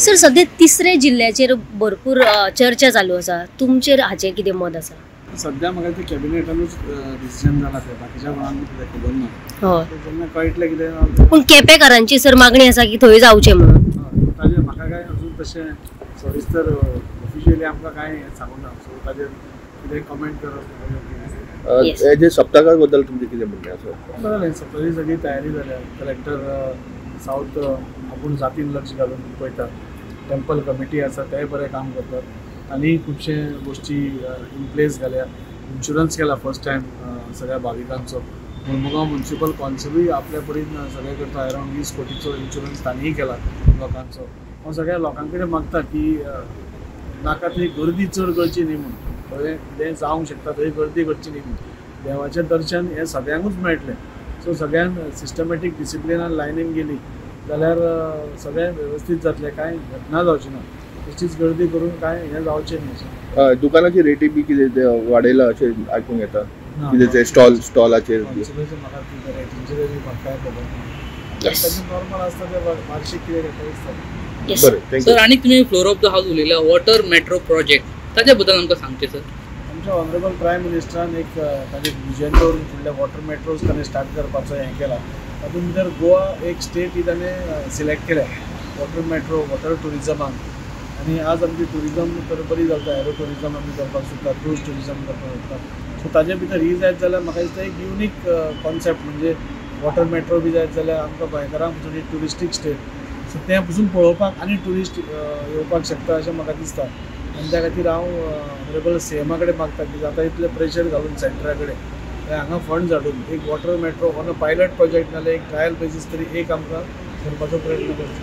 Sir, सध्या तिसऱ्या जिल्ल्याचेर भरपूर चर्चा चालू आसा, तुमचेर हाचेर कितें मत आसा? सध्या म्हाका ते कॅबिनेटानूच डिसिजन जाला, ते बाकीच्या कोणाक कितें खबर ना. हय, जेन्ना कळटलें कितें. पूण केपेकारांची सर मागणी आसा की थंय जावचें म्हणून. ताजेर म्हाका कांय अजून तशें सविस्तर ऑफिशियली आमकां कांय सांगूंक ना, सो ताजेर कितें कमेंट करप. हे जे सप्तका बद्दल तुमचें कितें म्हणणें आसा? बरें जालें, सप्तकाची सगळी तयारी जाल्या. कलेक्टर सावथ आपूण जातीन लक्ष घालून पळयता, टेम्पल कमिटी आसा तेय बरें काम करतात आनी खुबशे गोश्टी इन प्लेस घाल्या. इन्शुरन्स केला फर्स्ट टायम सगळ्या भाविकांचो. मुरमुगांव म्युनिसिपल कौन्सिलूय आपल्या परीन सगळें करता. अरावंड 20 कोटीचो इन्शुरन्स तांणीय केला लोकांचो. हांव सगळ्या लोकां कडेन मागता की नाका थंय गर्दी चड करची न्ही म्हणून, थंय कितेंय जावंक शकता थंय गर्दी करची न्ही म्हणून. देवाचें दर्शन हें सगळ्यांकूच मेळटलें, सो सगळ्यांक सिस्टमॅटीक डिसिप्लिनान लायनीन गेली जाल्यार सगळें वेवस्थीत जातलें, कांय घटना जावची ना. तशीच गर्दी करून कांय हें जावचें न्ही. दुकानाची रेटी बी कितें वाडयला अशें आयकूंक येता, कितें ते स्टॉलाचेर? म्हाका रेटींचेर म्हाका कांय खबर ना, नॉर्मल आसता ते वार्षीक कितें घेता दिसता. बरें सर, आनी तुमी फ्लोर ऑफ the house उलयला वॉटर मेट्रो प्रोजेक्ट, ताच्या बद्दल आमकां सांगचें सर. आमच्या ऑनरेबल प्रायम मिनिस्टरान एक ताजें विजन दवरून फुडले वॉटर मेट्रोज ताणें स्टार्ट करपाचो हें केला. तातूंत भितर गोवा एक स्टेट ही ताणें सिलेक्ट केल्या वॉटर मेट्रो वॉटर ट्युरिजमाक. आनी आज आमची ट्युरिजम तर बरी जाता, एरो ट्युरिजम आमी करपाक सोदता, क्रूज ट्युरिजम करपाक सोदता. सो ताजे भितर ही जायत जाल्यार म्हाका दिसता एक युनीक कॉन्सेप्ट म्हणजे वॉटर मेट्रो बी जायत जाल्यार आमकां गोंयकारांक पसून एक ट्युरिस्टीक स्टेट, सो तें पसून पळोवपाक आनी ट्युरिस्ट येवपाक शकता अशें म्हाका दिसता. आनी त्या खातीर हांव ऑनरेबल सीएमा कडेन मागता की जाता इतलें प्रेशर घालून सेंटरा कडेन हांगा फंड्स हाडून एक water metro on a pilot project नाल्यार एक ट्रायल बेजीस तरी एक आमकां करपाचो प्रयत्न करचो.